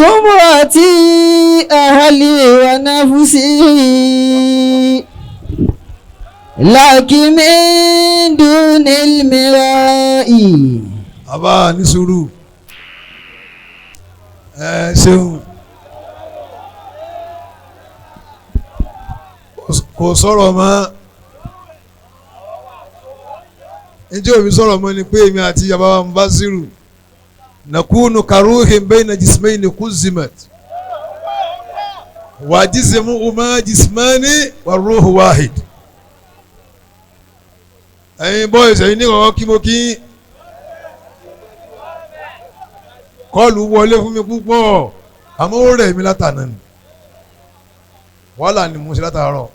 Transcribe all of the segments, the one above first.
زمرتي أهلي ونفسي لكن من دون المراء. Àbá ní sùúrù, ẹ ṣeun. Kò sọ̀rọ̀ mọ́. Njẹ́ òbí sọ̀rọ̀ mọ́ ni pé èmi àti bàbá wa Mubasiru nakunu karuhin bayna jismayni kuzimat wa jismu uma jismani wa ruhu wahid. Ẹ̀yin boys, ẹ̀yin ní kọ̀ọ̀kan kí mo kí kọ́ọ̀lù wọlé fún mi púpọ̀, àmọ́ ó rẹ̀ mí látàná ni, wàhálà ni mo ṣe látàárọ̀.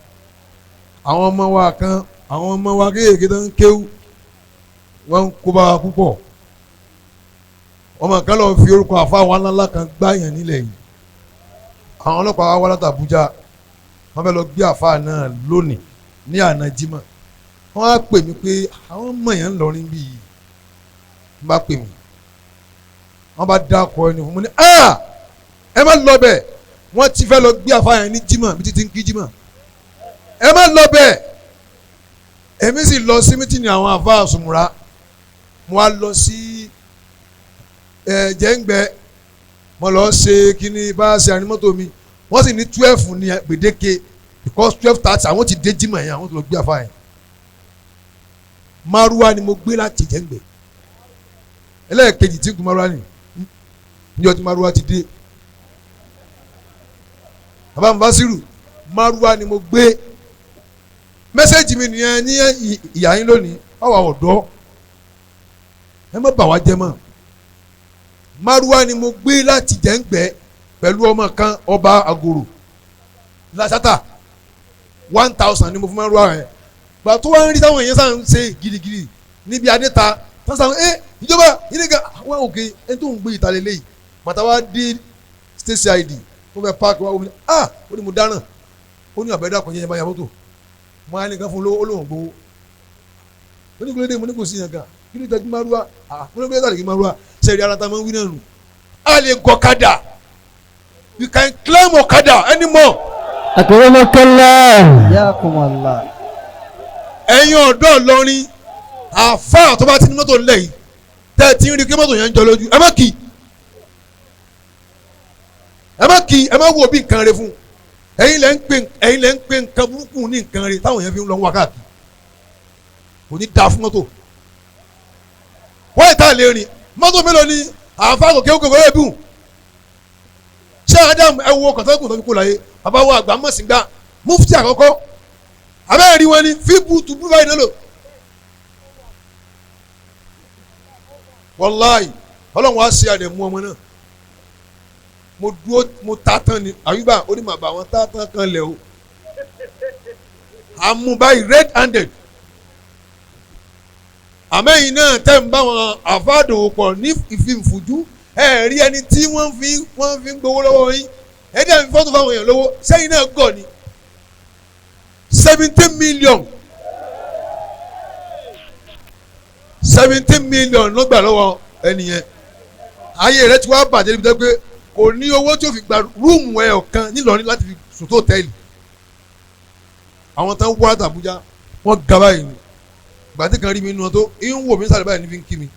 Àwọn ọmọ wa kan, àwọn ọmọ wa kéèké tó ń kéwú, wọ́n ń kó bá wa púpọ̀. Ọmọ kan lọ fi orúkọ àfa wa ńláńlá kan gbáyàn nílẹ̀ yìí. Àwọn ọlọ́pàá wa wá láti Àbújá, wọ́n fẹ́ lọ gbé àfa náà lónìí ní àná Jímọ̀. Wọ́n á pè mí pé àwọn ọmọ yẹn ń lọrin bíi, wọ́n bá pè mí, wọ́n bá dákọ̀ ẹni fún mi ní ẹ má lọ bẹ́ẹ̀, wọ́n ti fẹ́ lọ gbé àfa yẹn ní Jímọ̀ bí títí ń kí Jímọ̀, ẹ má lọ bẹ́ẹ̀. Èmi sì lọ sí mítìnì àwọn àfa àsùnmùrà, mo wá lọ sí jẹ́ngbẹ́, mo lọ ṣe kíní bá ṣe àrímọ́tò mi. Wọ́n sì ní 12 ní gbèdéke, because 12:30 àwọn ti dé Jímọ̀ yẹn, àwọn ti lọ gbé àfa yẹn. Márúwá ni mo gbé láti jẹ́ngbẹ́. Ẹlẹ́ẹ̀kejì tí ń kun márúwá ni níjọ́ tí márúwá ti dé, bàbá Mubasiru, márúwá ni mo gbé. Mẹ́sẹ̀gì mi nìyẹn ní ìyá yín lónìí, báwa ọ̀dọ́ ẹ má bà wá jẹ́ mọ́. Márúwá ni mo gbé láti jẹ́ngbẹ́ pẹ̀lú ọmọ kan, ọba àgòrò lásátà, 1000 ni mo fún márúwá rẹ̀. Gbà tó wá ń rí táwọn èèyàn sáà ń ṣe gidigidi níbi adéta tó sáà ń ẹ ìjọba ìdíga wá òkè ẹni tó ń gbé ìta lélẹ́yìí. Bàtà wá dé station id tó fẹ́ páàkì wá omi, ah, ó ní mo dáràn, ó ní àbẹ̀dá kan yẹn bá ya mọ́tò. Mo á ní kan fún olówó, olóhùn gbowó. Ó ní kúlódé, mo ní kò sí yẹn gan, kí ló tẹ́jú márúwá? Ah, mo ní kúlódé tàbí márúwá sẹ́ẹ̀rì ara tá a máa ń wí náà nù. A lè gọ̀kadà, you can climb ọ̀kadà anymore. Akramakallah. Yakumallah. Ẹ̀yin ọ̀dọ́ Ìlọrin, àfáà tó bá ti ní mọ́tò ńlẹ̀ yìí, tẹ́ ẹ ti ń rí kí mọ́tò yẹn ń jọ lójú, ẹ má kì í, ẹ má kì í, ẹ má wo bí nǹkan rẹ fún un. Ẹ̀yin lẹ́ ń pè, ẹ̀yin lẹ́ ń pè nǹkan burúkú ní nǹkan rẹ táwọn yẹn fi ń lọ wá káàkiri. Kò ní da fún mọ́tò. Wọ́n ìta lè rìn mọ́tò mélòó ni àfáà kò kéwòn kéwòn ẹ̀bùn. Ṣé Adam ẹ wo kọ̀tọ́kùn tó fi kú láyé, bàbá wa àgbà mọ̀sìngbà mufti àkọ́kọ́, abẹ́rẹ́ rí wọn ni fíbù tùbú báyìí náà lò. Wàláì ọlọ́run wá ṣe àdẹ̀mú ọmọ náà. Mo dúró, mo ta tán ni àyùbá ó ní màbà àwọn ta tán kan lẹ̀ o. Àmú báyìí red handed. Àmẹ́yìn náà tẹ́ ń bá wọn àfáàdòwò pọ̀ ní ìfìfùjú, ẹ rí ẹni tí wọ́n fi ń gbowó lọ́wọ́ yín, ẹ dẹ̀ fi fọ́tò fáwọn èèyàn lówó, sẹ́yìn náà gọ̀ ni. 17 million, 17 million ló gbà lọ́wọ́ ẹnìyẹn. Ayé rẹ ti wá bàjẹ́ níbi tó pé kò ní owó tí ó fi gba rúùmù ẹ̀ ọ̀kan nílọrin láti fi sùn tó tẹ́lì. Àwọn tán wá àtàbújá wọ́n ga báyìí ni. Gbàtí kan rí mi nù tó ń wò mí sáré báyìí ní fi ń kí mi.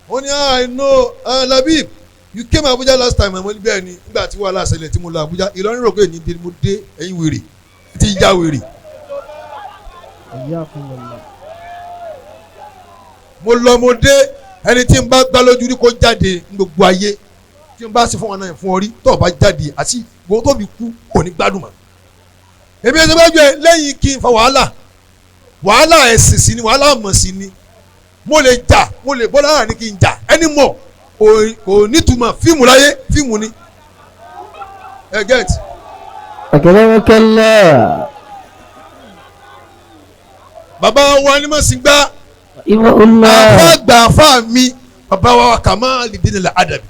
Ó ní I know Labib, you came Abuja last time. Àmọ́ níbẹ̀ ni nígbà tí wàhálà ṣẹlẹ̀ tí mo lọ Abuja, Ìlọrin rò pé ní dé, mo dé ẹ̀yin wèrè tí ń já wèrè. Mo lọ mo dé, ẹni tí n bá gbá lójú rí kó jáde ní gbogbo ayé, tí n bá ṣe fún wọn náà fún ọ rí, tó o bá jáde àti gbogbo tó fi kú kò ní gbádùn mọ́. Èmi ẹsẹ̀ bá gbẹ lẹ́yìn kí n fa wàhálà, wàhálà ẹ̀sìn sí ni, wàhálà mọ̀ sí ni. Mo lè jà, mo lè bọ́ lára ní kí n jà ẹni mọ̀ kò nítumọ̀ fíìmù láyé, fíìmù ni. Ẹ get. Akramakallah. Bàbá wa ni mo sì gbá. Ima'ullah. Àfa gbà àfa mi, bàbá wa Kamaludin Al-Adabi.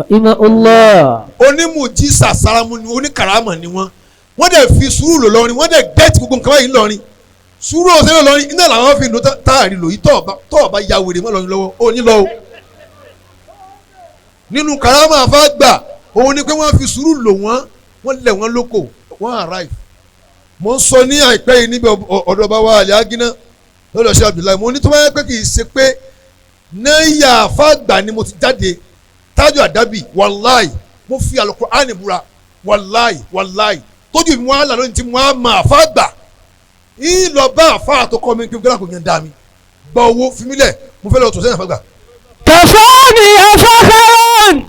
Ima'ullah. Onímùjísà saramu ni, oníkàràmọ̀ ni wọ́n. Wọ́n dẹ̀ fi sùúrù lò lọ́rin, wọ́n dẹ̀ gẹ́ẹ̀tì gbogbo nǹkan báyìí lọ́rin. Sùúrù ọ̀sẹ̀ lọ́rin, iná làwọn fi lò táàrí lò yìí, tọ́ọ̀ bá ya wèrè mọ́ lọ́rin lọ́wọ́, ó ní lọ o. Nínú karama àfa gbà òun ni pé wọ́n fi sùúrù lò wọ́n, wọ́n lẹ̀ wọ́n lóko, wọ́n arrive. Mo ń sọ ní àìpẹ́ yìí níbi ọ̀dọ̀ bá wa àlẹ́ ágínà lọ́dọ̀ ṣe Abdullahi, mo ní tó bá yẹ pé kì í ṣe pé náírà àfa gbà ni mo ti jáde Tájù Àdábì, wàláì mo fi Al-Qur'ani búra, wàláì wàláì tójú mi wàhálà lónìí tí mo á ma àfa gbà ń lọ bá àfa àtọkọ mi kí n gbọ́dọ̀ kò yẹn dá mi gba owó fi mí lẹ̀, mo fẹ́ lọ tò sẹ́yìn àfa gbà. كفاني فخرا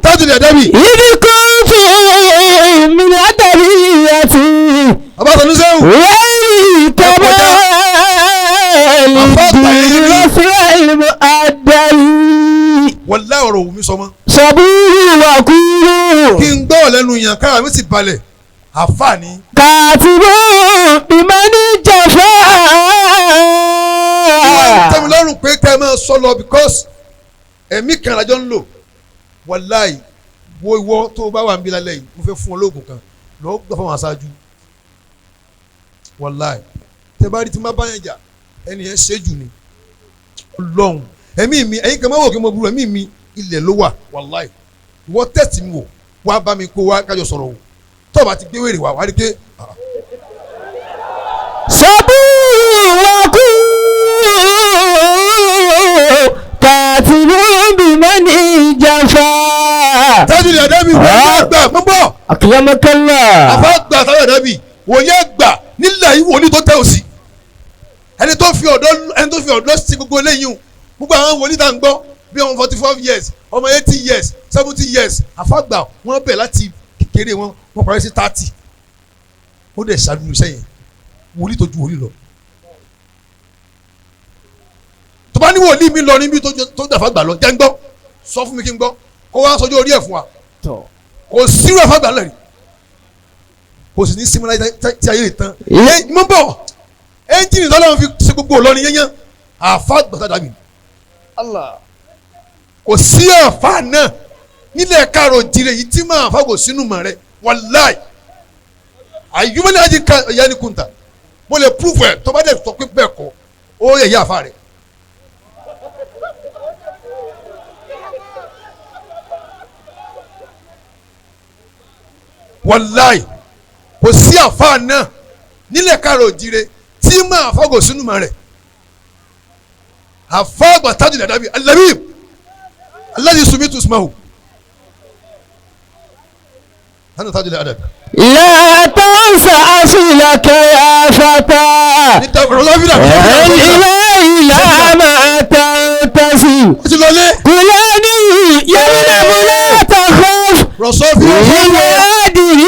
Tájù Àdábì إذ كنت من أدبيتي bàbá àtọ̀ ní sẹ́wù. وكمال الدين رفع المؤدب Wàláì ọ̀rọ̀ òwú mi sọ mọ́. صبور وكور Kí n gbọ́ lẹ́nu yàn kára mi sì balẹ̀ àfààní. كاتب بمن جفا Wọ́n tẹ́ mi lọ́rùn pé kẹ́ ẹ máa sọ lọ because ẹ̀mí kan lájọ́ ń lò. Wàláì wo ìwọ tó o bá wà níbí lálẹ́ yìí, mo fẹ́ fún ọ lóògùn kan lọ́ọ́ gbà fáwọn aṣáájú. Wàláì tẹ bá rí tí n bá bá yẹn jà ẹni yẹn ṣe jù ni. Ọlọ́run ẹ̀mí mi ẹ̀yin kan máa wò kí n mọ burú ẹ̀mí mi ilẹ̀ ló wà wàláì. Ìwọ tẹ̀sí mi wò wá bá mi kó wá kájọ sọ̀rọ̀ wò tó o bá ti gbé wèrè wá wá rí pé صبور وكور كاتب بمن جفا Tájù Àdábì wòlíì àgbà mọ́ bọ̀ أكرمك الله àfa àgbà Tájù Àdábì wòlíì àgbà nílẹ̀ yìí wòlíì tó tẹ̀ òsì ẹni tó fi ọ̀dọ́ ẹni tó fi ọ̀dọ́ sí gbogbo eléyìí o gbogbo àwọn wòlíì tá à ń gbọ́ bí ọmọ 45 years ọmọ 80 years 70 years àfa àgbà wọ́n bẹ̀ láti kékeré wọn wọ́n parí sí 30 ó dẹ̀ ṣàdúró sẹ́yìn wòlíì tó ju wòlíì lọ tó bá ní wòlíì mi lọ níbi tó dàfà gbà lọ jẹ́ ń gbọ́ sọ fún mi kí n gbọ́ kó wá sọjọ́ orí ẹ̀ fún wa kò sírò àfàgbà lẹ́rìí kò sì ní sinmi láyé tí ayé lè tán. Mo bọ̀ ẹ́ńjìnì tọ́lọ́run fi ṣe gbogbo Ìlọrin yẹnyẹn àfàgbà tàdàbí kò sí àfà náà nílẹ̀ káàrọ̀ jìrè yìí tí máa fà kò sínú mọ̀ rẹ wàláì àyùmọ̀lẹ́ ajé ká ẹ̀yà ní kùntà mo lè proof ẹ̀ tó bá dẹ̀ sọ pé bẹ́ẹ̀ kọ́ ó yẹ ìyá àfà rẹ̀. Wàláì kò sí àfáà náà nílẹ̀ káàrọ̀ òjire tí máa fọ́gò sínú mọ́ rẹ̀ àfáà àgbà Tájù Àdábì alábí aláàjì sumi tù sùmáhù hánà Tájù Àdábì. لا تنس أصلك يا فتى níta rọlọ́fíà الإله لا ما تنتسي ó ti lọlé كلاني يا ابن لا تخف rọ̀sọ́fíà من هذه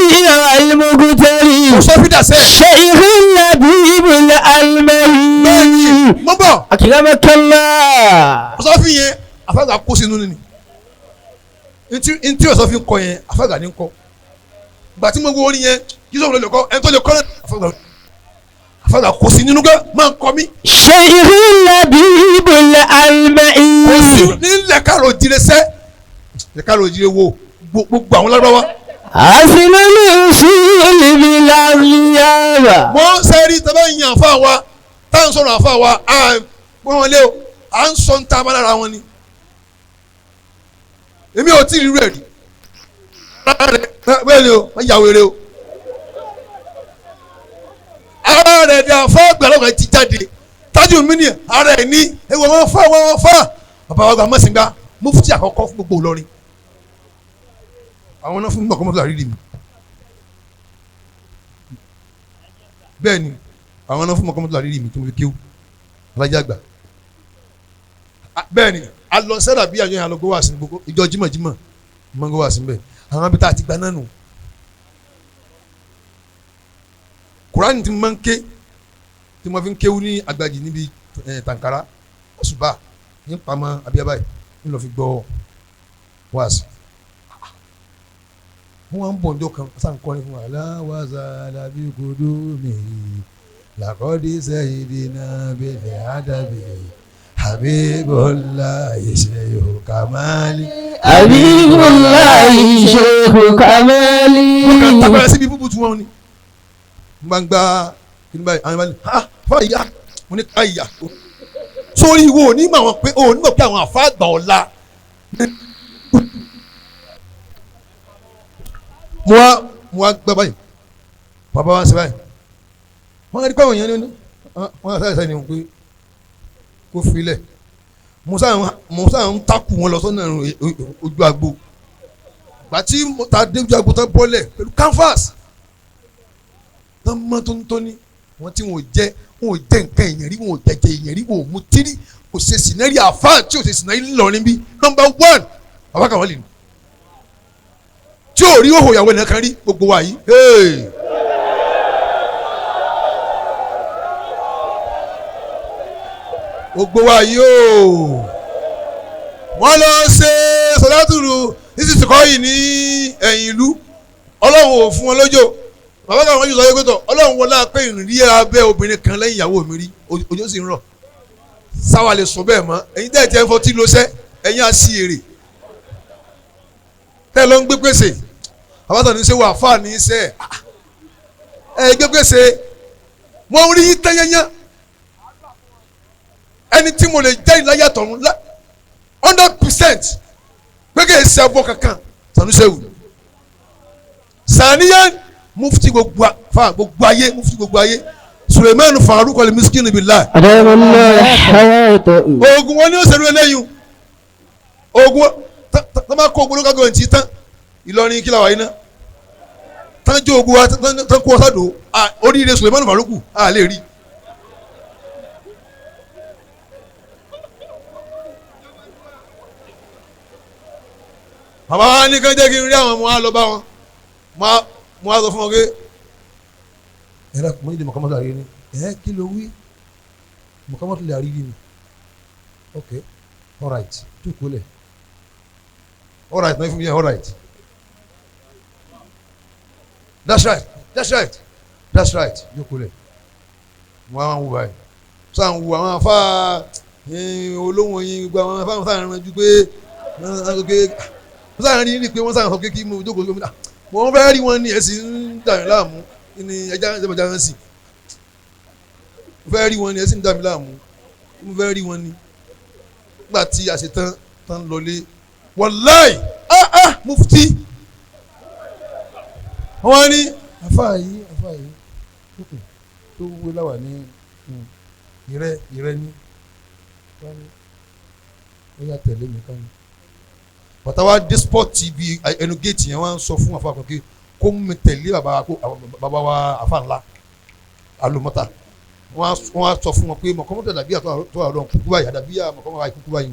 المقتري rọ̀sọ́fíà sẹ́ شيخ اللبيب bẹ́ẹ̀ni الألمهي mo bọ̀ أكرمك الله rọ̀sọ́fí yẹn àfáàgbà kó sínú nínú ntí rọ̀sọ́fí ń kọ yẹn àfáàgbà ní ń kọ gbà tí mo wo orin yẹn yíṣọ́ lè kọ́ ẹni tó lè kọ́ náà àfáàgbà kó sí nínú gẹ́ máa ń kọ́ mí. شيخ اللبيب kò sí الألمهي nílẹ̀ káàrọ̀ òjìrè sẹ́ ilẹ̀ káàrọ̀ òjìrè wo gbogbo àwọn lárúbáwá. أصل الأصول بالأغيار mo ń sẹ́rí tẹ́lẹ̀ yin àfa wa tá à ń sọ̀rọ̀ àfa wa à ń pọ́n wọn lé o à ń sọ ń ta abálára wọn ni. èmi ò tí ì rírú ẹ̀ rí. Bẹ́ẹ̀ ni o wọ́n yà wèrè o. Ara rẹ̀ ni àfa àgbàlagbà ti jáde Tájù mi ni ara ẹ̀ ní ewu wọn fà wọn fà bàbá wa gba mọ̀sìngbà mufti àkọ́kọ́ fún gbogbo Ìlọrin àwọn náà fún mi ọkọ mọ́tò àrídì mi bẹ́ẹ̀ ni àwọn náà fún mi ọkọ mọ́tò àrídì mi tí mo fi kéwù alájà àgbà bẹ́ẹ̀ ni alọ sẹ́dà bí àjọyìn alọ gbówà sí gbogbo ìjọ jímọ̀jímọ̀ mọ́ gbówà sí bẹ́ẹ̀ àwọn abita àti gbaná nù Kùránì tí mo máa ń ké tí mo fi ń kéwù ní àgbàjì níbi tàǹkárá ọ̀ṣùbà ní pamọ́ abíyá báyìí ń lọ fi gbọ́ wáàsí. Wọ́n wá ń bọ̀ ọjọ́ kan sáà ń kọrin fún wa aláwàzà alábí kodo mi làkọ́dí sẹ́yìndínà bẹ̀rẹ̀ àdàbí Habibullahi Sheikh Kamali. Habibullahi Sheikh Kamali. Wọ́n kàn tagbára síbi búbu tí wọ́n ní. N bá ń gbá kí ni báyìí àwọn ìbá ní ha fún àyà mo ní ká ìyà. Sórí ìwọ ò ní mọ̀ àwọn pé ò ní mọ̀ pé àwọn àfa àgbà ọ̀la. Mo wá gbá báyìí bàbá wa ń ṣe báyìí wọ́n rí pàwọn èèyàn ní wọ́n sáré sáré ní wọn pé kó filẹ̀ musa ń takù wọn lọ sọ́nà ojú agbo gbàtí ta dé ojú agbo tán bọ́lẹ̀ pẹ̀lú canvas tán mọ́ tónítóní wọ́n tí wọn ò jẹ́ wọn ò jẹ́ nǹkan èèyàn rí wọn ò jẹjẹ èèyàn rí wọn ò mutí rí kò ṣe sìnẹ́rì àfáà tí ò ṣe sìnẹ́rì ńlọrin bí nọ́mbà 1 bàbá kan wọ́n lè nù tí ò rí òhò ìyàwó ẹ̀ kan rí gbogbo wa yìí. Hey! Gbogbo wa yìí o wọ́n lọ ṣe sọdátùrù nísinsìnyí yìí ní ẹ̀yìn ìlú ọlọ́run ò fún wọn lójó bàbá kan wọ́n yóò sọ pé tọ̀ ọlọ́run wọlé pé ìrírí abẹ́ obìnrin kan lẹ́yìn ìyàwó mi rí òjò sì ń rọ̀ sáwà lè sọ bẹ́ẹ̀ mọ́ ẹ̀yin tẹ́ ẹ̀ tí ẹ̀ ń fọtí lọ sẹ́ ẹ̀yin á sí èrè tẹ́ ẹ lọ ń gbé pèsè àbátọ̀ ní ṣe wà fáà ní sẹ́ ẹ̀ gbé pèsè wọ́n rí tẹ́yẹ́yẹ́ ẹni tí mo lè jẹ́ ìláyà tọ̀run 100% pé kì í ṣe abọ́ kankan sanusewu sàníyàn mufti gbogbo fa gbogbo ayé mufti gbogbo ayé Suleiman Farouk al-Miskin billah. Oògùn wọn ni ó ṣerú eléyìí oògùn tó máa kó ogun local government tán Ìlọrin kí la wà yín ná tán jó ogun wa tán kó ọsàdó oríire Suleiman Farouk a lè rí. Bàbá wa ní kán jẹ́ kí n rí àwọn ọmọ wa lọ bá wọn mo wá sọ fún wọn pé ẹ̀rọ mo ní di mọ̀kámọ́tò àríyí ni ẹ̀ kí ló wí mọ̀kámọ́tò lè àríyí ni ok alright jókòó lẹ̀ alright náà fún mi yẹn alright that's right that's right that's right jókòó lẹ̀ mo wá wọn wù báyìí sọ àwọn wù àwọn afá olóhùn yín gbogbo àwọn afá wọn sáà rán ju pé wọ́n sáà rí pé wọ́n sáà sọ pé kí mo jókòó sí mo fẹ́ rí wọn ní ẹ̀sìn ń dà mí láàmú ní ẹja ìjọba ń sìn mo fẹ́ rí wọn ní ẹ̀sìn ń dà mí láàmú mo fẹ́ rí wọn ní nígbà tí a ṣe tán tán lọlé wàláì ah mufti wọ́n ní àfáà yìí tó wé láwà ní ìrẹ́ ìrẹ́ ní wọ́n ní ó yà tẹ̀lé mi ká ní bàtà wa dé sport ibi ẹnu géètì yẹn wọ́n sọ fún àfa kan kí kó mi tẹ̀lé bàbá wa àfa ńlá alomọ́ta wọ́n á sọ fún wọn pé mọ̀kọ́mọ́tò dàbí àtọ́ àlọ́ kúkú báyìí àdàbí mọ̀kọ́mọ́ báyìí kúkú báyìí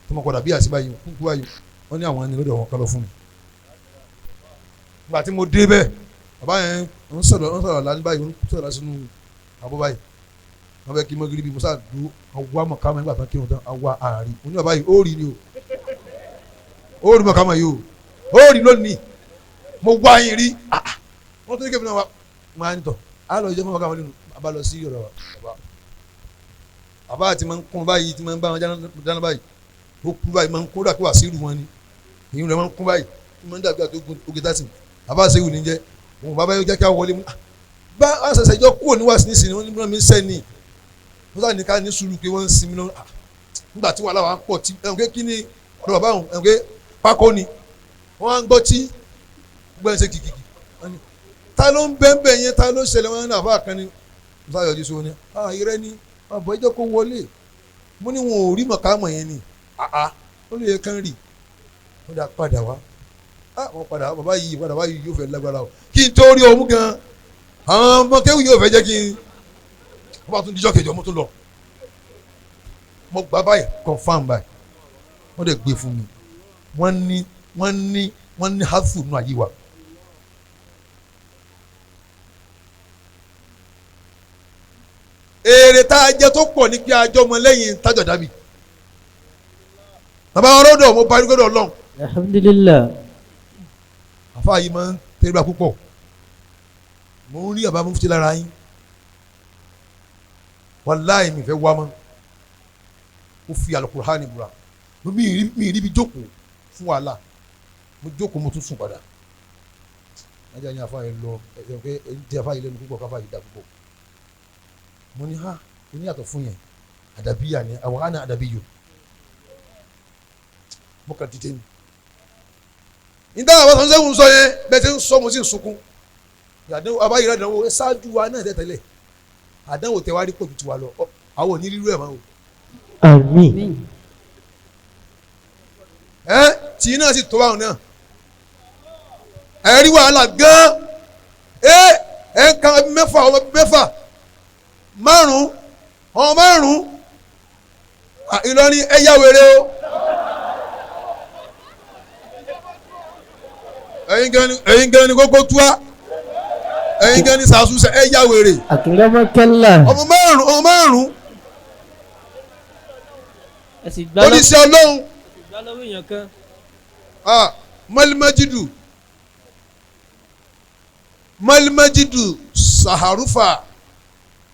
tọmọkọ dàbí àti báyìí kúkú báyìí wọ́n ní àwọn ẹni lọ́dọ̀ wọn kọ́ lọ fún mi. ìgbà tí mo dé bẹ́ẹ̀ bàbá yẹn ń sọ̀rọ̀ lálẹ́ báyìí ń sọ̀rọ̀ sínú àbọ̀ báyìí wọ́n fẹ́ kí mọ́gírí bíi musa dúró àwa mọ̀kámọ́ nígbà tán kírun tán àwa àárín mo ní bàbá yìí ó rí ni o ó rí mọ̀kámọ́ yìí o ó rí lónìí mo wá yín rí wọ́n tún ní kébìnrin wa máa ń tọ̀ á lọ jẹ́ fún mọ̀kámọ́ nínú bàbá lọ sí ọ̀rọ̀ bàbá bàbá àti máa ń kún báyìí tí máa ń bá wọn dáná báyìí ó kú báyìí máa ń kún dàkú àṣírí wọn ni èyí rẹ̀ máa ń kún báyìí máa ń dàbí àti oge tásì bàbá àṣírí ní jẹ́ òun bàbá yóò jẹ́ kí á wọlé mu bá àṣẹṣẹ ìjọ kúrò ní wàásù nísìnyí wọ́n ní bí wọ́n mi ń sẹ́ ni wọ́n sá ní ká ní sùúrù pé wọ́n ń sinmi lọ́nà nígbà tí wàhálà wà ń pọ̀ tí ẹ̀hún pé kí ni ọ̀dọ̀ bàbá òun ẹ̀hún pé pákó ni wọ́n á ń gbọ́ tí gbẹ́ ń ṣe kìkìkì ta ló ń bẹ́ẹ̀ bẹ́ẹ̀ yẹn ta ló ṣẹlẹ̀ wọn ní àbá kan ni musa yọjú sí wọn ni ah irẹ́ ni àbọ̀ ẹjọ́ kó wọlé mo ní wọn ò rí mọ̀kámọ̀ yẹn ni àá ó lè kán rì wọ́n dà padà wá ah wọ́n padà wá bàbá yìí padà wá yìí yóò fẹ́ lágbára o kí n tó rí ọmú gan àwọn ọmọ kéwì yóò fẹ́ jẹ́ kí n wọ́n bá tún díjọ́ kejì ọmọ tó lọ mo gbà báyìí confam báyìí wọ́n dẹ̀ gbé fún mi wọ́n ní wọ́n ní wọ́n ní hafu nù ayé wa. Èrè tá a jẹ tó pọ̀ ní pé àjọ ọmọ lẹ́yìn tájọ̀ dàbí bàbá wọn rọ́dọ̀ mo parí gbọ́dọ̀ lọ́hùn. Alhamdulillah. Àfáà yìí máa ń tẹ́lẹ̀ púpọ̀ mo ń rí àbá mufti lára yín wàláì mi fẹ́ wá mọ́ ó fi alukur'ani búra mi rí bi jókòó fún wàhálà mo jókòó mo tún sùn padà ajá yín àfáà yìí lọ ẹ ẹ jẹ àfáà yìí lẹ́nu púpọ̀ káfáà yìí dá púpọ̀ mo ní ha o ní yàtọ̀ fún yẹn àdàbíyà ni àwọn àna àdàbíyò mo kàn dìde ni Níta àwọn sọ sẹ́wọ̀n sọ yẹn bẹ́ẹ̀ ti ń sọ mo sì ń sunkún. Àdánwò abáyé àdánwò ẹ ṣáájú wa náà tẹ́tẹ́lẹ̀. Àdánwò tẹ wá rí pọ̀jù tiwa lọ. Àwọn ò ní rírú ẹ̀ máa wò. Àmín. Ẹ tì í náà sì tó báwọn náà. Ẹ rí wàhálà gan-an. Ẹ ẹ ń kan ọmọ mẹ́fà ọmọ mẹ́fà márùn-ún ọmọ márùn-ún. Ìlọrin ẹ yá wèrè o. Ẹ̀yin gan ni kókó túá. Ẹ̀yin gan ni sàṣùṣe ẹ yá wèrè. Àkìlọ́mọkẹ́lá. Ọmọ márùn-ún ọmọ márùn-ún. Ẹ sì gbá lọ́wọ́ Oníṣẹ́ Ọlọ́run. gbá lọ́wọ́ èèyàn kan. Malimajidu Malimajidu Saharufa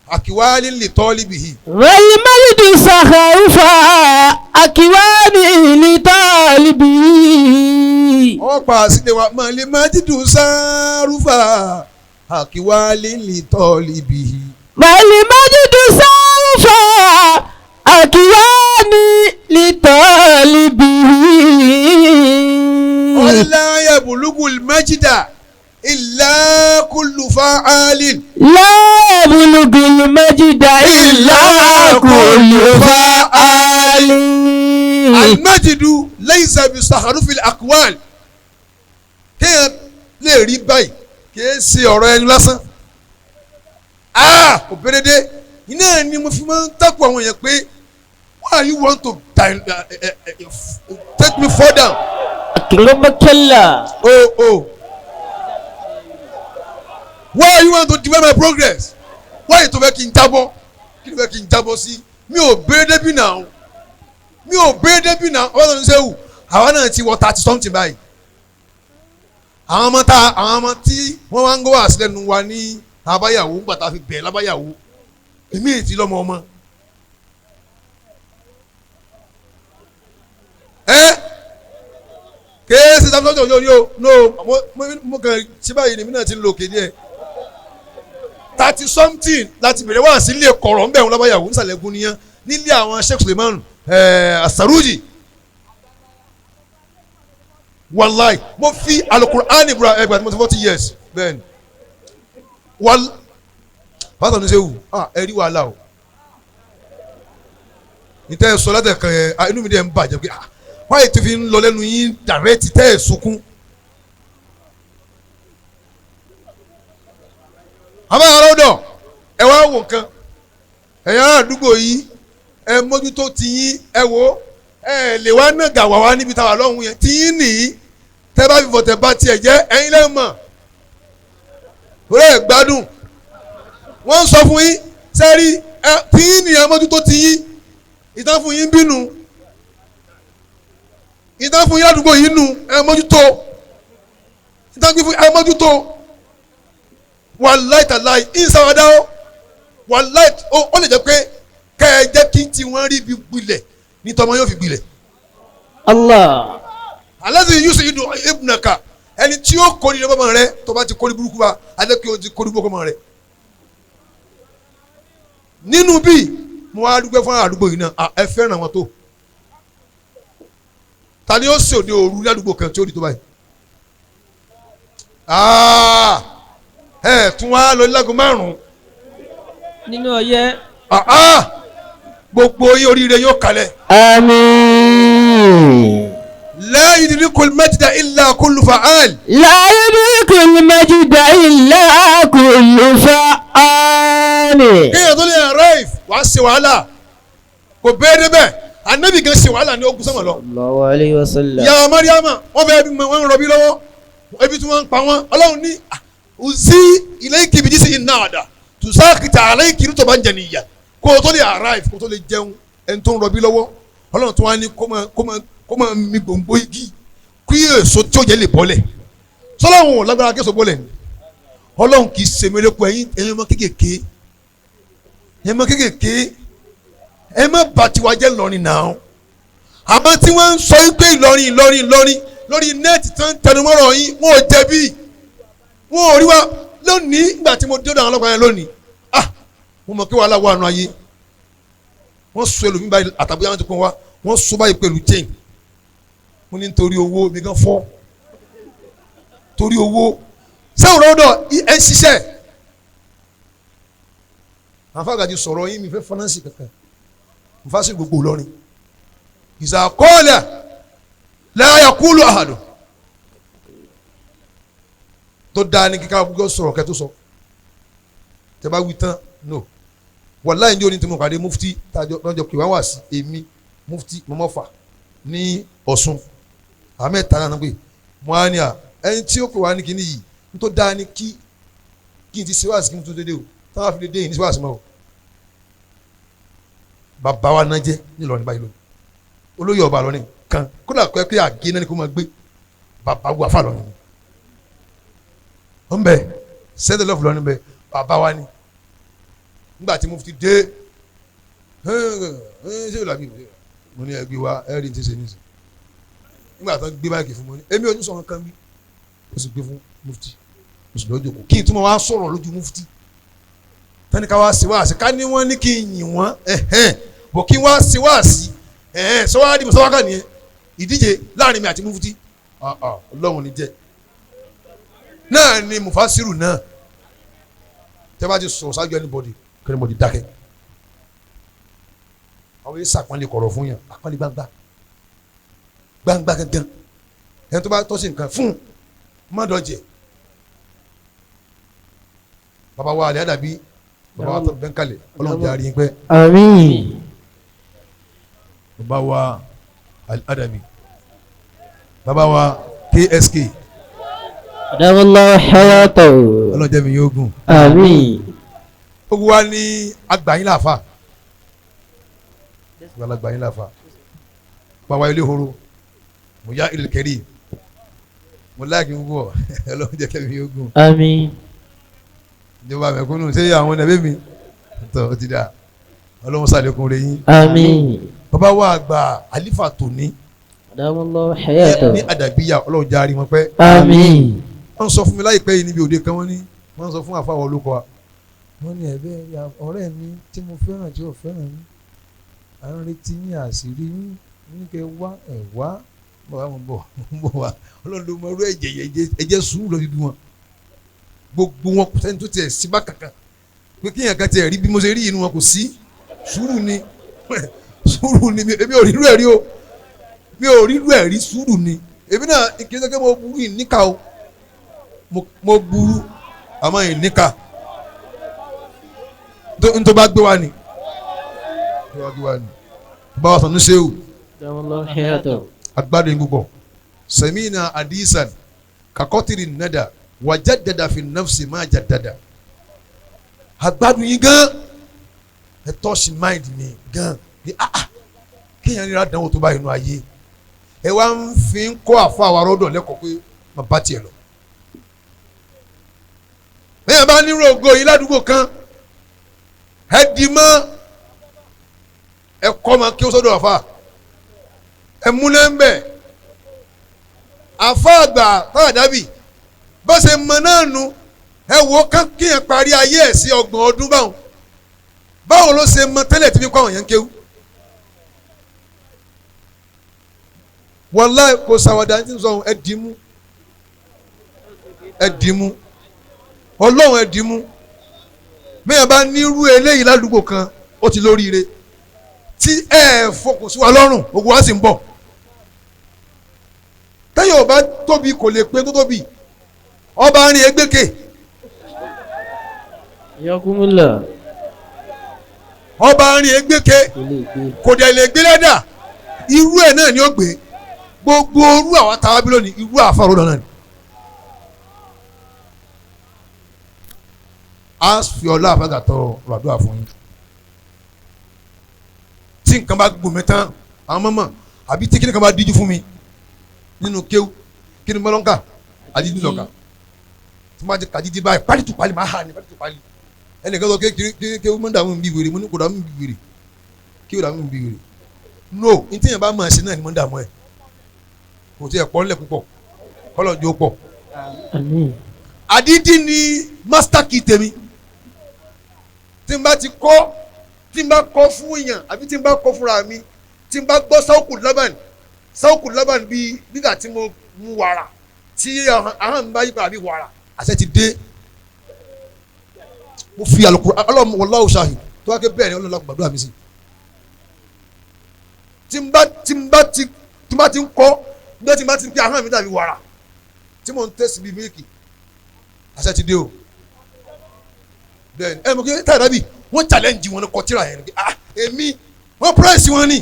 akiwali litolibihi. Wal-majdu sakhrufa akiwani litalibi. Wọ́n pa àsìlè wa Malimajidu Saharufa akiwali litolibihi. Wal-majdu sakhrufa akiwani litalibi. Wala yabulugu majida illa kullu fa'alin. La yablugul majda illa kullu fa'alin. Alimajidu laysa bi saharufil akwal. Kéèyàn lè rí báyìí kìí ṣe ọ̀rọ̀ ẹnu lásán. Kò pérédé iná ni mo fi máa ń takò àwọn èèyàn pé why you want to take me further? Akilọ́mọkẹ́lá. Oh. Why you want to delay my progress? Why tó fẹ́ kí n jábọ́? Kí ló fẹ́ kí n jábọ́ sí? Mi ò béèrè débi náà. Mi ò béèrè débi náà. Ọba tó ń sẹ́wù. Àwa náà ti wọ 30 something báyìí. Àwọn ọmọ tá àwọn ọmọ tí wọ́n wá ń gbọ́ wá sílẹ̀ nu wa ní abáyàwó ńgbà tá a fi bẹ̀ẹ́ lábáyàwó. Èmi ì ti lọ́mọ ọmọ. Ẹ́ kéésì samson yóò yóò no mo kàn sí báyìí ni mi náà ti ń lo òkè díẹ̀ 30 something láti bẹ̀rẹ̀ wá sí ilé kọ̀rọ̀ ńbẹ̀ wọn lábáyàwó nísàlẹ̀ gúnníyàn nílé àwọn Sheikh Suleiman Asaruji. Wàláì mo fi alukur'ani bura ẹgbàá tí mo ti 40 years bẹ́ẹ̀ni wàl pásítọ̀ ní sẹ́wù ẹ rí wàhálà o níta ẹ sọ látẹ̀kàn yẹn inú mi dẹ̀ ń bàjẹ́ pé wáyé tó fi ń lọ lẹ́nu yín dàrẹ́tì tẹ́ ẹ̀ sunkún. Àbá ara ọ̀dọ̀ ẹ wá wò nǹkan ẹ̀yin ará àdúgbò yìí ẹ mójútó ti yín ẹ wò ẹ lè wá náà gà wá wá níbi táwa lọ́hùn yẹn ti yín nìyí tẹ́ bá fi fọ̀tẹ̀ bá tiẹ̀ jẹ́ ẹ̀yin lẹ́ mọ̀ orí ẹ̀ gbádùn wọ́n ń sọ fún yín sẹ́rí ẹ ti yín nìyí ẹ mójútó ti yín ìtàn fún yín bínú ìtàn fún yín àdúgbò yín nù ẹ mójútó ìtàn fún ẹ mójútó wàláì tàláì ìsàwádà ó wàláì ó lè jẹ́ pé kẹ́ ẹ jẹ́ kí tí wọ́n rí bí gbilẹ̀ ní tọmọ yóò fi gbilẹ̀. Allah. Alladhi yusidu ibnaka ẹni tí ó kórìí rẹ bọ́mọ rẹ tó bá ti kórìí burúkú bá adé kí o ti kórìí burúkú bọ́mọ rẹ. Nínú bíi mo wá dúpẹ́ fún àdúgbò yìí náà ẹ fẹ́ràn wọn tó ta ni ó sì òde òru ní àdúgbò kan tí ó di tó báyìí. Ẹ tún wá lọ láago 5 nínú ọyẹ́. Gbogbo yín oríire yóò kalẹ̀. Àmín. La yudrikul majda illa kullu fa'al. La yudrikul majda illa kullu fa'al. Kéèyàn tó lè arrive wàá ṣe wàhálà kò bẹ́ẹ̀ débẹ̀ anabi gan ṣe wàhálà ní ogun sọ́mọ̀ lọ. Sallallahu alayhi wa sallam. Ìyá Mariama wọ́n fẹ́ẹ́ bí wọ́n ń rọbí lọ́wọ́ ebi tí wọ́n ń pa wọ́n Ọlọ́run ní uzi ilayki bi jisi nada tusakita alayki rutuban janiyya kó o tó lè arrive kó o tó lè jẹun ẹni tó ń rọbí lọ́wọ́ Ọlọ́run tó wá ní kó máa mi gbòǹgbò igi kí èso tí ó jẹ́ lè bọ́lẹ̀ sọlọ́run ò lágbára késo bọ́lẹ̀ ni Ọlọ́run kì í ṣe mérekù ẹ̀yin ọmọ kékèké ẹ̀yin ọmọ kékèké ẹ má bà tiwa jẹ́ Ìlọrin náà àmọ́ tí wọ́n ń sọ pé Ìlọrin Ìlọrin Ìlọrin lórí nẹ́ẹ̀tì tó ń tẹnumọ́rọ̀ yín wọn ò jẹ̀bi wọn ò rí wa lónìí ìgbà tí mo dé ọ̀dọ̀ àwọn ọlọ́pàá yẹn lónìí mo mọ̀ kí wàhálà wà nù ayé wọ́n sọ ẹlòmíì báyìí àtàbíyá wọn ti pọ́n wa wọ́n sọ báyìí pẹ̀lú chain mo ní nítorí owó mi gan fọ́ Torí owó sẹ́wọ̀n rọ́dọ̀ ẹ̀ ń ṣiṣẹ́. Àfàgàjì sọ̀rọ̀ yín mi fẹ́ fọ́nánsì kankan nfàsí gbogbo Ìlọrin ìsàkọọ́lẹ̀ láyà kúlù àhàdùn tó dáa ní kíkà gbogbo sọ̀rọ̀ kẹ́ tó sọ tẹ́ bá wí tán no wàláyé ní oní tí mo pàdé mufti tájọ lọ́jọ́ pé wá wá sí èmi mufti mọ́mọ́fà ní Ọ̀ṣun àmẹ́ta náà pé mo á ní à ẹni tí ó pè wá ní kíní yìí ní tó dáa ní kí n ti ṣe wá sí kí n tó dédé o táwọn fi lè dé yìí ní ṣe wá sí mọ́ o bàbá wa náà jẹ́ nílọrin báyìí lónìí olóyè ọba lọ́rin kan kódà kọ́ ẹ pé àgé náà ni kó máa gbé bàbá wa fà lọ́rin ó ń bẹ sẹ́ńtẹ̀ lọ́fù lọ́rin bẹ bàbá wa ni nígbà tí mo fi dé ṣé ìlú àbí mo ní ẹgbẹ́ wa ẹ̀rí ti ṣe nísìn nígbà tó gbé báyìí fún mi èmi ò ní sọ̀rọ̀ kan bí ó sì gbé fún mufti ó sì lọ́jọ́ kù kí n túmọ̀ wá sọ̀rọ̀ lójú mufti tani ká wá sí wá sí ká ní wọ́n ní kí n yìn wọ́n bọ̀ kí wá sí wá sí sọ́wádìí mùsọ́wákà nìyẹn ìdíje láàrin mi àti mufti ọlọ́run ní jẹ́ náà ni mufasiru náà tẹ́ bá ti sọ̀rọ̀ ṣáájú anybody kí anybody dákẹ́ àwọn yìí sàpọ́nlé kọ̀rọ̀ fún yàn àpọ́nlé gbangba gbangba gangan ẹni tó bá tọ́ sí nǹkan fún mọ́dọ̀jẹ̀ bàbá wa àlẹ́ àdàbí bàbá wa tó bẹ́ẹ̀ kalẹ̀ ọlọ́run jẹ́ àárín pẹ́. Àmín. Bàbá wa àdàbí bàbá wa KSK. Adamallahu hayatahu. Ọlọ́run jẹ́ mi yóò gùn. Àmín. Gbogbo wa ní agbàyìn láàfà agbàyìn láàfà bàbá ilé horo mo yá ilé kẹrí mo láàkì púpọ̀ ọlọ́run jẹ́ kẹ́mi yóò gùn. Àmín. Ìjọba mẹ̀kúnnù ṣé àwọn ẹbí mi tó o ti dà ọlọ́run ṣàlékún rẹ̀ yín. Àmín. Bàbá wa àgbà àlífà tòní. Adamallahu hayatahu. Ní àdàbíyà ọlọ́run jẹ́ àárín wọn pẹ́. Àmín. Wọ́n sọ fún mi láìpẹ́ yìí níbi òde kan wọ́n ní wọ́n sọ fún àfàwọ̀ olóko wa. Wọ́n ní ẹ̀bẹ́ ọ̀rẹ́ mi tí mo fẹ́ràn tí ò fẹ́ràn mi à ń retí yín àṣírí yín ní kẹ́ wá ẹ̀ wá bàbá mo bọ̀ mo bọ̀ wá ọlọ́run ló mọ irú ẹ̀jẹ̀ ẹ̀jẹ̀ sùúrù lọ bíbí wọn gbogbo wọn kò sẹ́ni tó tiẹ̀ síbá kankan pé kéèyàn kan tiẹ̀ rí bí mo ṣe rí inú wọn kò sí sùúrù ni sùúrù ni èmi ò rí irú ẹ̀ rí o mi ò rí irú ẹ̀ rí sùúrù ni èmi náà kì í ṣe pé mo burú ìníkà o mo burú àmọ́ ìníkà n tó bá gbé wa ni tó bá gbé wa ni bá wa sọ ní sẹ́wù Adamallahu hayatahu. agbádùn yín púpọ̀ sẹ̀mínà àdìsàn kakọ́tìrì nàdà wàjàdàdà fi nafsi má jàdàdà agbádùn yín gan ẹ tọ́sí mind mi gan ni ah kéèyàn nira dánwò tó bá inú ayé ẹ wá ń fi ń kọ́ àfa àwọn arọ́dọ̀ lẹ́kọ̀ọ́ pé má bá tiẹ̀ lọ. bẹ́ẹ̀ bá nírò ògo yìí ládùúgbò kan ẹ dì mọ́ ẹ kọ́ ma kí ó sọ́dọ̀ àfa ẹ múlẹ̀ ń bẹ̀ àfa àgbà táyà dábì bó ṣe mọ náà nu ẹ wò ó kéèyàn parí ayé ẹ̀ sí 30 ọdún báwọn báwo ló ṣe mọ tẹ́lẹ̀ tí fi kọ́ àwọn yẹn ń kéwú. Wàláhì kò sàwádà ní sọ ẹ dì í mú ẹ dì í mú ọlọ́run ẹ dì í mú bẹ́ẹ̀ bá nírú eléyìí ládùúgbò kan ó ti lóríire tí ẹ fọkùn sí wa lọ́rùn gbogbo wa sì ń bọ̀ tẹ́yìn ò bá tóbi kò lè pé tó tóbi ọba rìn egbèké. Yakumula. Ọba rìn egbèké kò dẹ̀ lè gbé lẹ́dà irú ẹ̀ náà ni ó gbé gbogbo orú àwọn táwa bí lónìí irú àfàrò náà ni. A fi ọlá àfàgà tọrọ ràdúrà fún yín tí nǹkan bá gùn mí tán àwọn mọ̀mọ́ àbí tí kíni kan bá díjú fún mi nínú kéwú kíni mọ́lọ́nkà àdídì lọ́kà tí wọ́n ti kàdídì báyìí pálí tù pálí máa hà ní pálí tù pálí ẹnìkan sọ kéwú mọ́ dààmú bí wèrè mo ní kò dààmú bí wèrè kéwú dààmú bí wèrè no n tí yẹn bá máa ṣe náà ni mo ń dààmú ẹ kò tí ẹ pọ̀ ńlẹ̀ púpọ̀ kọ́lọ̀ jó pọ̀. Àdídì ni master key tèmi tí n bá ti kọ́ tí n bá kọ́ fún èèyàn àbí tí n bá kọ́ fúnra mi tí n bá gbọ́ sáwùkù lábàn sáwùkù lábàn bíi nígbà tí mo mu wàrà Tí ahọ́n mi bá yí padà bí wàrà àṣẹ ti dé. Mo fi àlùkò ọlọ́run wallahu shahid tó wá ké bẹ́ẹ̀ ni ọlọ́run gbàdúrà mi sí. Tí n bá ti ń kọ́ ní tí n bá ti ń pé ahọ́n mi dàbí wàrà tí mò ń tẹ̀sí bíi mílíkì àṣẹ ti dé o. Bẹ́ẹ̀ ni ẹ mọ̀ kí táyà dábì wọ́n challenge wọn kọ tíra yẹn ni ah èmi wọ́n price wọn ni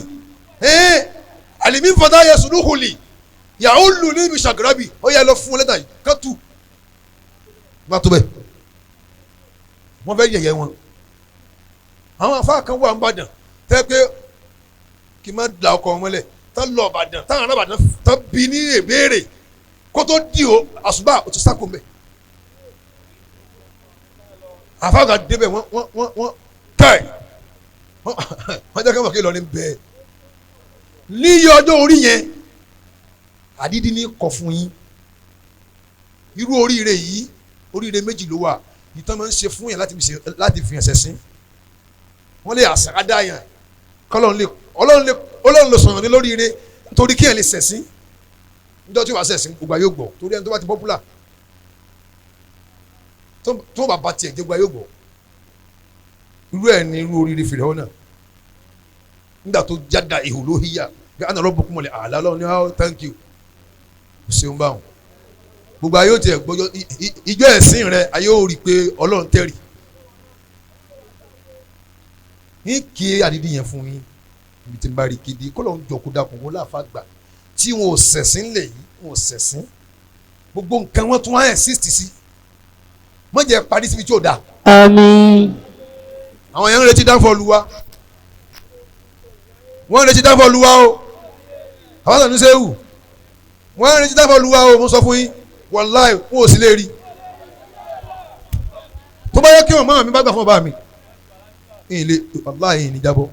àlèmí fọdá yẹ sùdúhùlì yàrá lù ní ibi ṣàgàràbì ó yẹ lọ fún lẹ́tà yìí kátù má tó bẹ́ẹ̀ wọ́n fẹ́ yẹ̀yẹ́ wọn. Àwọn afá kan wà ń bàdàn tẹ́ pé kí n má da ọkọ̀ wọn mọ́lẹ̀ tá lọ Ìbàdàn táwọn ará Ìbàdàn tá bí ní ìbéèrè kó tó di o àṣùbà ó ti sáko mbẹ. Àfa kan débẹ̀ wọ́n tẹ̀ wọ́n jẹ́ kí wọ́n kí Ìlọrin bẹ́ẹ̀ níyì ọjọ́ orí yẹn àdídí ní kọ fún yín. Irú oríire yìí oríire méjì ló wà. Ìtàn máa ń ṣe fún yẹn láti fi ẹsẹ̀ sí wọ́n lè àṣàkádá yẹn kọ́lọ́n lè ọlọ́run lè sọ̀rọ̀ ní lóríire nítorí kí yẹn lè sẹ̀sìn. Níjọ́ tí wàá sẹ̀sìn gbogbo ayé gbọ́ torí ẹni tó bá ti popular tó bá ba tiẹ̀ jẹ́ gbogbo ayé gbọ́. Irú ẹ̀ ní irú oríire fèrè ọ̀nà nígbà tó jáda ihò ló híyà bí àná rọ́bù kúmọ̀lẹ̀ àlá lọ́wọ́ ní how thank you ṣeun báwọn. Gbogbo ayé ò tiẹ̀ gbọ́jọ́ ìjọ ẹ̀sìn rẹ ayé ò rí i pé ọlọ́run tẹ̀rì ní kí àdídì yẹn fún yín ibi tí n bá rí kéde kó lóun jọ kó dakùn wọn láfa gbà tí wọn ò sẹ̀sìn lẹ̀ yìí wọn ò sẹ̀sìn gbogbo nǹkan wọn tún wá insist sí mọ̀jẹ̀ parí síbi tí ò dáa. Àmín. Àwọn yẹn ń retí dáńfọ̀ lu wa wọ́n ń retí dáńfọ̀ lu wa o àwọn àtàlù sẹ́wù wọ́n ń retí dáńfọ̀ lu wa o mo sọ fún yín wàláì wọn ò sì lè rí tó bá yẹ kí wọn máa mi bá gbà fún ọba mi ìyìn lè wàláì ìyìn ní jábọ́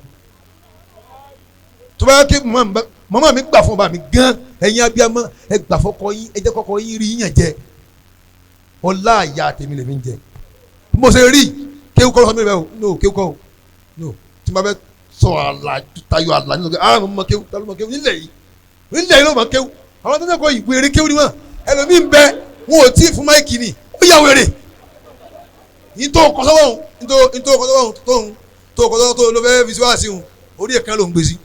tó bá yẹ kí màmá mi gbà fún ọba mi gan ẹ̀yin abiyamọ ẹ gbà fọkọ yín ẹ jẹ́ kọ́kọ́ yín rí yín jẹ ọlá àyà tèmi lèmi ń jẹ mo ṣe rí kéwù kọ́ lọ́sọ̀ mi rẹ̀ o no kéwù kọ́ o no tí ma bẹ sọ àlà tayọ àlà nínú ah mo mọ kéwù tayọ mọ kéwù nílẹ̀ yìí nílẹ̀ yìí ló mọ kéwù àwọn tó ń sẹ́kọ̀ọ́ ìwé eré kéwù ni wọn ẹlòmíì ń bẹ wọn ò tí ì fún máìkì ni ó yà wèrè ní tó kọ́ sọ́wọ́ òun ní tó kọ́ sọ́wọ́ òun tó ń tó kọ́ sọ́wọ́ tó ló fẹ́ fi síwáàsí òun orí ẹ̀kan ló ń gbé sí.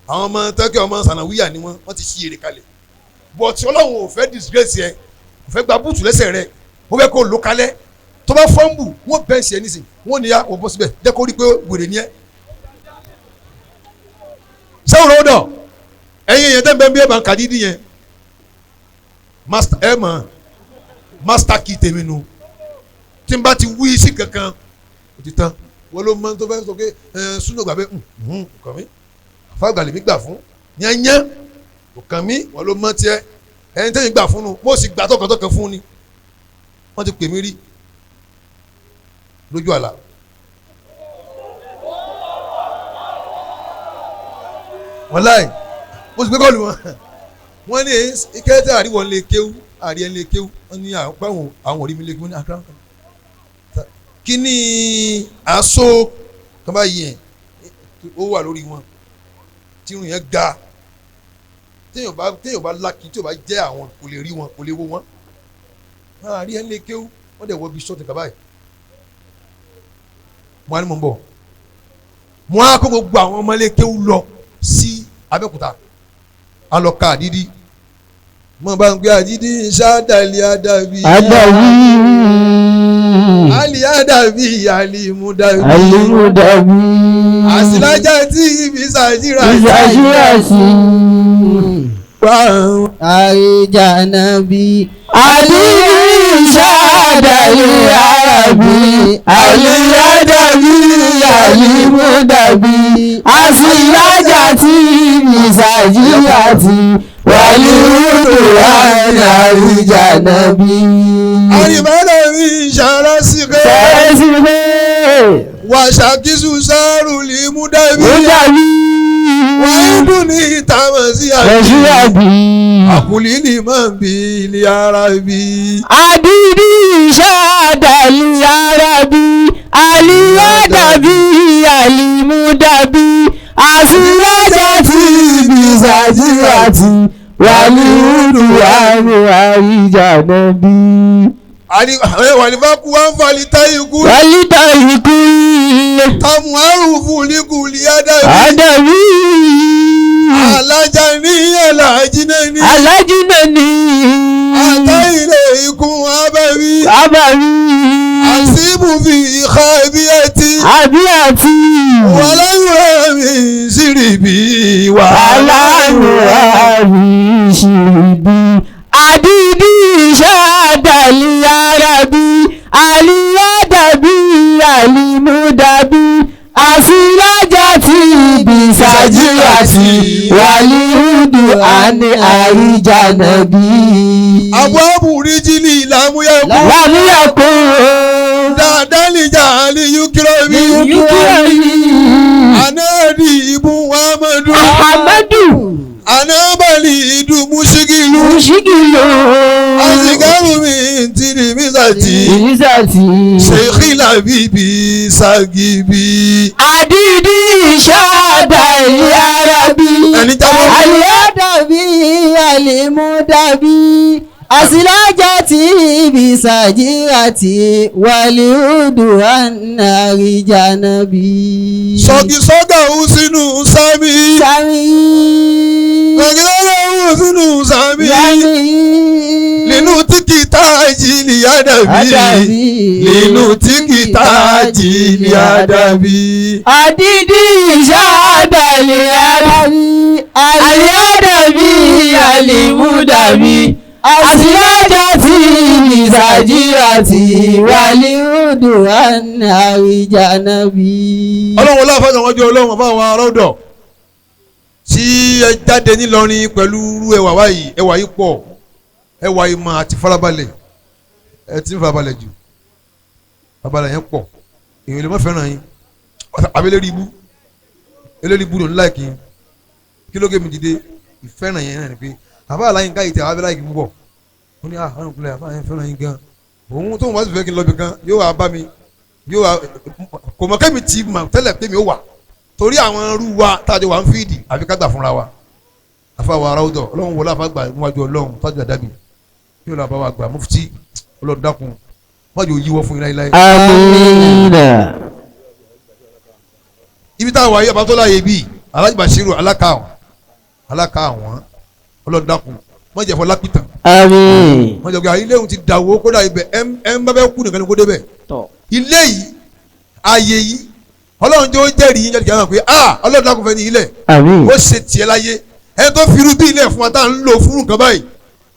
Àwọn ọmọ tẹ́kẹ̀ ọmọ sànàwíyà ni wọ́n ti ṣí èrè kalẹ̀ bọ̀tí Ọlọ́run ò fẹ́ disgrace ẹ ò fẹ́ gba búùtù lẹ́sẹ̀ rẹ ó fẹ́ kó lò kalẹ̀ tó bá fọ́nbù wọ́n bẹ́ẹ̀ ṣe nísìn wọ́n níyà wọ́n bọ́ síbẹ̀ jẹ́ kó rí pé wèrè ni ẹ́. Sẹ́wọ̀n lọ́dọ̀ ẹ̀yin yẹn tẹ́ǹbẹ́ bí ẹ̀ bá ń kà dídí yẹn master ẹ̀ mọ̀ master key tèmi nu tí n bá ti wí sí kankan ó ti tán wọ́n ló mọ tó fẹ́ sọ pé ẹ̀ súnà gbà bẹ́ẹ̀ nǹkan mi àfàgbà lèmi gbà fún yányán nǹkan mi wọ́n ló mọ tiẹ̀ ẹni tẹ́yìn gbà fún nu mo sì gbà tọkàntọkàn fún ni wọ́n ti pè mí rí lójú àlá. Wàláì mo sì gbé kọ́ọ̀lù wọn wọ́n ní kẹ́tẹ́ àríwọ̀ ń lè kéwú àrí ẹ̀ ń lè kéwú wọ́n ní àwọn òrí mi lè kéwú ní àkàrà kí ni aṣọ kan bá yẹn ó wà lórí wọn tí irun yẹn ga téèyàn bá lákì tí ò bá jẹ́ àwọn kò lè rí wọn kò lè wo wọn àrí ẹ̀ ń lè kéwú wọ́n dẹ̀ wọ́ bí ṣọ́ọ̀tì kaba yìí mo á ní mo ń bọ̀ mo á kó gbogbo àwọn ọmọ ilé kéwú lọ sí Abẹ́òkúta alọ́ka àdídí mo bá ń gbé àdídí ṣáàdàlì àdàbí Àdàbí. àlì àdàbí àlìmúdàbí Àlìmúdàbí. àsìlájà tí ibi ṣàjìrà Ìṣàṣíràṣì. wà. Àríjànàbí. Àlìṣàdàlì àràbí. Àlìyádàbí. Àlìmúdàbí. Àsìlájà tí ìṣàṣíràṣì. Wàlúùdù àríjànàbí. àrìmọ́dàbí ṣàrásìkẹ́ Sẹ́sìgbè. wàṣàkísù sárùlì múdàbí Múdàbí. wàhídùn ní ìtàmọ̀ sí àbí Ẹ̀ṣúràbí. àkùlí ní mọ̀ bí ilé ara bí. Àdìdí ṣáàdàlì arábí, àlìyádàbí, àlìmúdàbí, àsìlájà tí ìbísàjìyàtì, Wàlúùdù àmì àìjànàbí. Wàlífàkù wà ń falì táyì kú. Wàlí táyì kú. Tàmù àrùfù líkùlì àdàbí. Àdàbí. Alájà ní alájí náà ní. Alájí náà ní. Àtàilẹ̀ ikú abẹ́bí. Abẹ́bí. Àṣìbù fi ìka ẹbí ẹtí. Àbí àti. Wàláyùrẹ́ mi ṣìrìbí. Wàláyùrẹ́ mi ṣìrìbí. Àdìdí iṣẹ́ àdàlí arábí. Àlìyádàbí àlìmúdàbí. Àṣìlájà tí ìbísàjì àti wàlíhùdù àní àríjànàbí. Àbọ̀ àbúríjìlì làmúyẹ̀kú. Làmúyẹ̀kú. Dáadáa lè jà ní yúkírọ́bì. Yúkírọ́bì. Anáàdì ìbú Amadu. Amadu. Anábàlì ìdú Mùsíkìlù. Mùsíkìlù. Àsìkárù mi ti ní mísàtì. Mísàtì. Ṣèkìlà bíbí Ṣàgìbí. Àdìdí ìṣàdá ìlú Arábí. Ẹni jábọ́. Àlìyádàbí àlìmúdàbí. Àsìlájà tí ìbísàjì àti wàlíùdù ànáríjànàbí. Sọ̀gìsọ́gà ń sínú sámi. Sámi. Sọ̀gìsọ́gà ń sínú sámi. Sámi. Nínú tí kì í tájì ní àdàbí. Nínú tí kì í tájì ní àdàbí. Àdìdí ìṣàdá ìlú Arábí. Àlìyádàbí àlìmúdàbí. Àsìlájà tí ìbísàjì àti wàlíùdù ànáríjànàbí. Ọlọ́run ọlọ́run fọ́sọ̀ wọ́n jẹ́ ọlọ́run ọba àwọn arọ́dọ̀ tí ẹ jáde nílọrin pẹ̀lú irú ẹwà wáyìí, ẹwà yìí pọ̀, ẹwà ìmọ̀ àti farabalẹ̀, ẹ ti ń farabalẹ̀ jù, farabalẹ̀ yẹn pọ̀, èèyàn lè má fẹ́ràn yín, àbí eléri ibú, eléri ibú ló ń láìkì yín, kí ló gé mi dìde, ìfẹ́ràn yẹn náà ni pé àbá àlàyé ká ìtẹ̀ àbá láìkì púpọ̀, ó ní àwọn ìpínlẹ̀ àbá yẹn fẹ́ràn yín gan, òun tóun bá sì fẹ́ kí n lọ bí gan, yóò wá bá mi, yóò wá kò mọ̀ kẹ́mi ti mọ̀ tẹ́lẹ̀ pé mi ò wà torí àwọn irú wa táàjọ wà ń fíìdì àfi ká gbà fúnra wa àfàwọ̀ ara ọ̀dọ̀ ọlọ́run wọlé àfàgbà níwájú ọlọ́run tájú àdábì yóò lọ àbáwá àgbà mufti ọlọ́run dákun wájú òyìnbó fún yín láéláé. Àmín. Ibi táwọn wáyé ọba tó láàyè bíi Alhaji Bashiru aláka àwọn ọlọ́run dákun wọ́n jẹ́ fọ́ lápìtàn. Àmín. Wọ́n jẹ́ pé ilé òun ti dàwó kódà ibẹ̀ ẹ̀ ń bá bẹ́ẹ̀ kú nìkan ni kó débẹ̀. Ilé yìí ààyè yìí ọlọ́run tó jẹ́rìí yín jáde pé ah ọlọ́run dákun fẹ́ ní ilẹ̀. Àmín. Ó ṣe tiẹ̀ láyé ẹni tó fi irú bí ilẹ̀ fún wa tá à ń lò fún nǹkan báyìí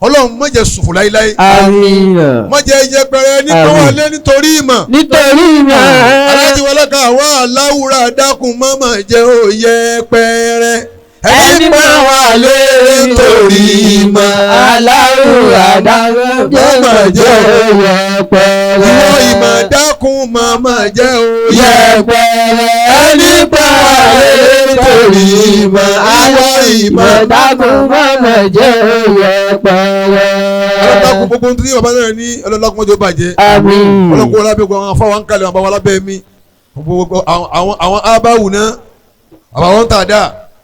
ọlọ́run má jẹ́ ṣòfò láéláé. Àmín. Má jẹ́ yẹpẹrẹ nítorí nítorí ìmọ̀. Nítorí ìmọ̀. Aláàjì wọlé ká wá aláwùrà dákun mọ́mọ́ jẹ́ ó yẹpẹrẹ. Ẹni máa wà lé nítorí ìmọ̀. Aláwùrà dákun mọ́mọ́ jẹ́ ó yẹpẹrẹ. Ìwọ ìmọ̀ dákun mọ́mọ́ jẹ́ ó yẹpẹrẹ. Ẹni máa wà lé nítorí ìmọ̀. Ìwọ ìmọ̀ dákun mọ́mọ́ jẹ́ ó yẹpẹrẹ. Ọlọ́dàkùn gbogbo ohun tí bàbá náà ní ọlọ́dàkùn mọ́jọ́ bàjẹ́. Àmín. Ọlọ́kùn ọlábẹ́ gbogbo àwọn afáwọn ń kalẹ̀ àwọn alábẹ́ mi. Gbogbo àwọn abáwù náà àwọn tàdá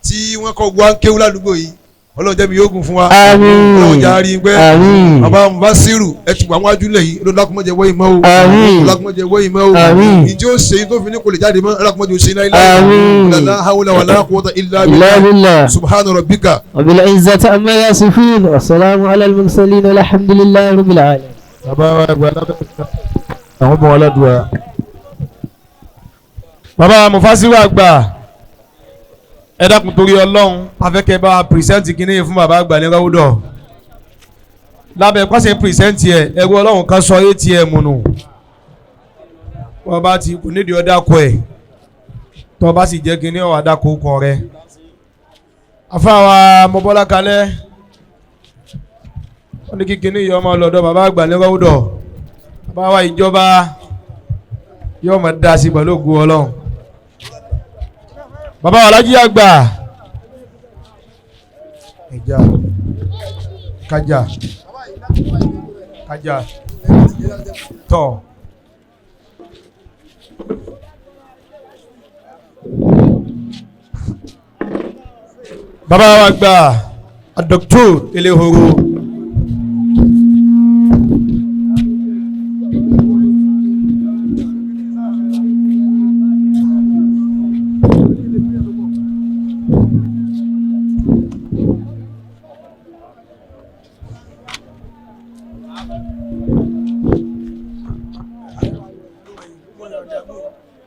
tí wọ́n kọ́ gbọ́ kéwú ládùúgbò yìí ọlọ́run jẹ́ mi yóò gùn fún wa. Àmín. Ọlọ́run jẹ́ àárín pẹ́. Àmín. Bàbá Mubasiru ẹ ti wà wájú lẹ̀ yìí ọlọ́run dákun má jẹ́ wọ́yìn mọ́ o. Àmín. Ọlọ́run dákun má jẹ́ wọ́yìn mọ́ o. Àmín. Ìjọ ṣe yín tó fi ní kò lè jáde mọ́ ọlọ́run dákun má jẹ́ òṣè láíláí. Àmín. La hawla wala quwwata illa Illa billah. billah. Subhana rabbika. وبالعزة عما يصفون والسلام على المرسلين والحمد لله رب العالمين. Bàbá wa ẹgbẹ́ alábẹ́ àwọn ọmọ aládùúgbò. Bàbá Mufasiru àgbà ẹ dákun torí Ọlọ́run afẹ́kẹ́ bá wa pìrìsẹ́ǹtì kínní yìí fún bàbá àgbà ní ráwùdọ̀ lábẹ́ pàṣẹ pìrìsẹ́ǹtì ẹ̀ ẹrú Ọlọ́run kan sọ atm nù wọ́n bá ti kò nídìí ọ̀dà kọ ẹ̀ tọ́ bá sì jẹ́ kínní ọ̀wà dákọ̀ kọ rẹ̀ afáwa mọ́bọ́lá kalẹ̀ wọ́n ní kí kínní yìí ọmọ lọ́dọ̀ bàbá àgbà ní ráwùdọ̀ bàbá wa ìjọba yóò máa dá sí pẹ̀lú ògùn Ọlọ́run. Bàbá wa Alájí àgbà ẹja kájà kájà tọ. Bàbá wa àgbà Dr. Elehoro.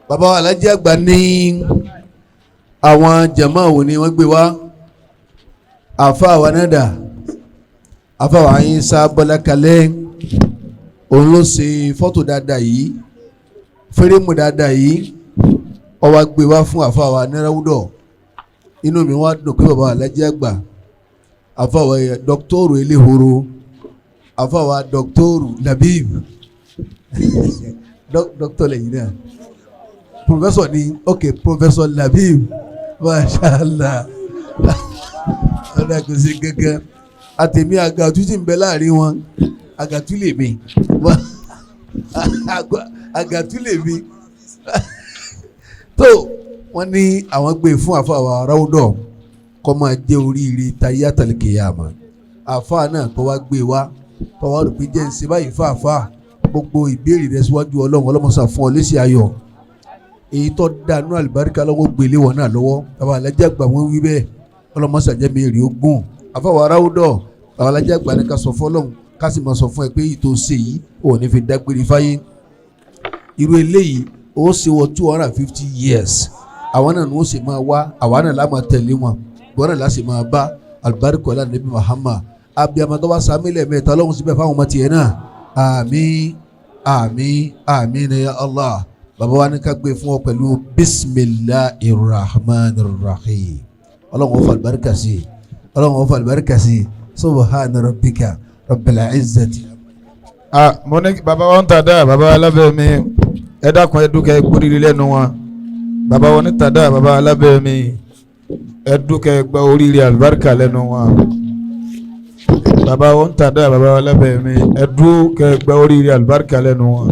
Bàbá wa Alhaji àgbà ní àwọn jàmáà wo ni wọ́n gbé wá? Àfa wa náà dà, àfa wa Ayinsa Bọ́lá Kalẹ́, òun ló ṣe fọ́tò dáadáa yìí, fẹ́rẹ́mù dáadáa yìí, ó wá gbé wá fún àfa wa náírà. Inú mi wá dùn pé bàbá wa Alhaji àgbà, àfa wa dọ́kítọ́rù Eléhoro, àfa wa dọ́kítọ́rù Labib, dọ́kítọ́ lẹ́yìn náà, professor ni, ok, Professor Labib, mashallah, ọ̀dà kò sí gángan àtẹ̀mí àgàtú sì ń bẹ láàrin wọn. Àgàtú lè mi, àgàtú lè mi tó. Wọ́n ní àwọn gbé fún àfàwà ráúdọ̀ kọ́ máa jẹ́ oríire tayé àtàlẹ́kẹ̀yàmà. Àfáà náà kọ́ wá gbé wá, kọ́ wá rò pé jẹ́ ń ṣe báyìí fáfáà. Gbogbo ìbéèrè rẹ síwájú Ọlọ́run, ọlọ́mọṣà fún ọ lésì ayọ̀ èyí tó dànù àlùbáríkà lọ́wọ́ gbélé wọn náà lọ́wọ́. Bàbá Alájà àgbà wọn wí bẹ́ẹ̀, ọlọ́mọṣà jẹ́ mi èrè ogún. Àfàwọ̀ aráwùdọ̀, bàbá Alájà àgbà ní ká sọ fọlọ́hún, ká sì máa sọ fún ẹ pé èyí tó ṣe yìí ò ní fi dágbére fáyé. Irú eléyìí ó ṣe wọ 250 years, àwọn náà ni wọ́n sì máa wá, àwa náà lá máa tẹ̀lé wọn, gbọ́n náà láti máa bá àlùbáríkà ọ̀la níbi Muhammad. Abiyamọ tó bá sàmílẹ̀ mẹ́ta ọlọ́run síbẹ̀ fáwọn ọmọ tiẹ̀ náà. Àmín, àmín, àmín ya Allah. Bàbá wa ní ká gbé fún ọ pẹ̀lú bisimilahi rahman rahim. Ọlọ́run ó fa àlùbáríkà sí i, ọlọ́run ó fa àlùbáríkà sí i. Subhana rabbika rabbil izzati. Ah, mo ní bàbá wa ń tà dáa, bàbá alábẹ́ mi, ẹ dákun, ẹ dúkẹ́, ẹ gbóríire lẹ́nu wọn. Bàbá wọn ní tàdá, bàbá alábẹ́ mi, ẹ dúkẹ́, ẹ gba oríire àlùbáríkà lẹ́nu wọn. Bàbá wọn ń tàdá, bàbá alábẹ́ mi, ẹ dúkẹ́, ẹ gba oríire àlùbáríkà lẹ́nu wọn.